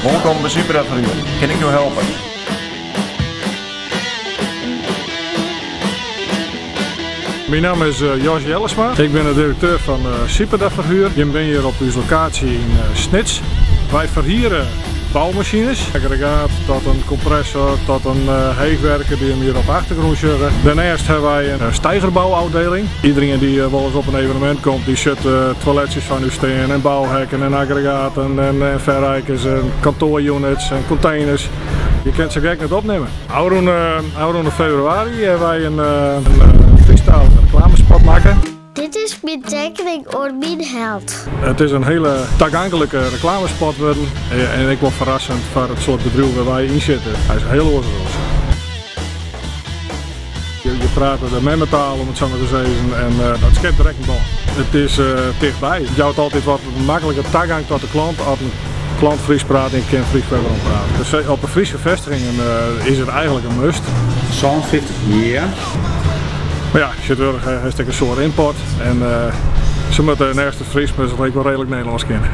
Wolkom by Sieperda Verhuur. Kin ik jo helpe? Myn namme is Jos Jellesma. Ik bin de direkteur fan Sieperda Verhuur. Jim binne hjir op ús lokaasje yn Snits. Wy ferhiere boumasines, aggregaat tot in kompressor, tot in heechwerker dy't jim hjir op de achtergrûn sjogge. Dêrneist hawwe wy in steigerbouôfdieling. Iderien dy't wolris op in evenemint komt, dy sjocht toiletsjes fan ús stean en bouhekken en aggregaten en ferreikers en kantoarunits en konteners. Je kinne it sa gek net opnimme. Ôfrûne febrewaris hawwe wy in Frysktalige reklamespot makke. Dit is myn tekening oer myn held. It is in hiele taganklike reklamespot wurden en ek wol ferrassend foar it soart bedriuw wêr't wy yn sitte. Hy is hiel oars as oars. Je prate de memmetaal om it sa mar te sizzen en dat skept direkt in bân. It is tichtby. It jout altyd wat makliker tagang tot de klant as in klant Frysk praat en je kin Frysk wer werom prate. Dus op de Fryske festigingen is it eigentlik in must. 57 jier. Mar ja, tsjintwurdich hast ek in soad ymport en se moatte neist it Frysk mar se ek wol reedlik Nederlânsk kinne.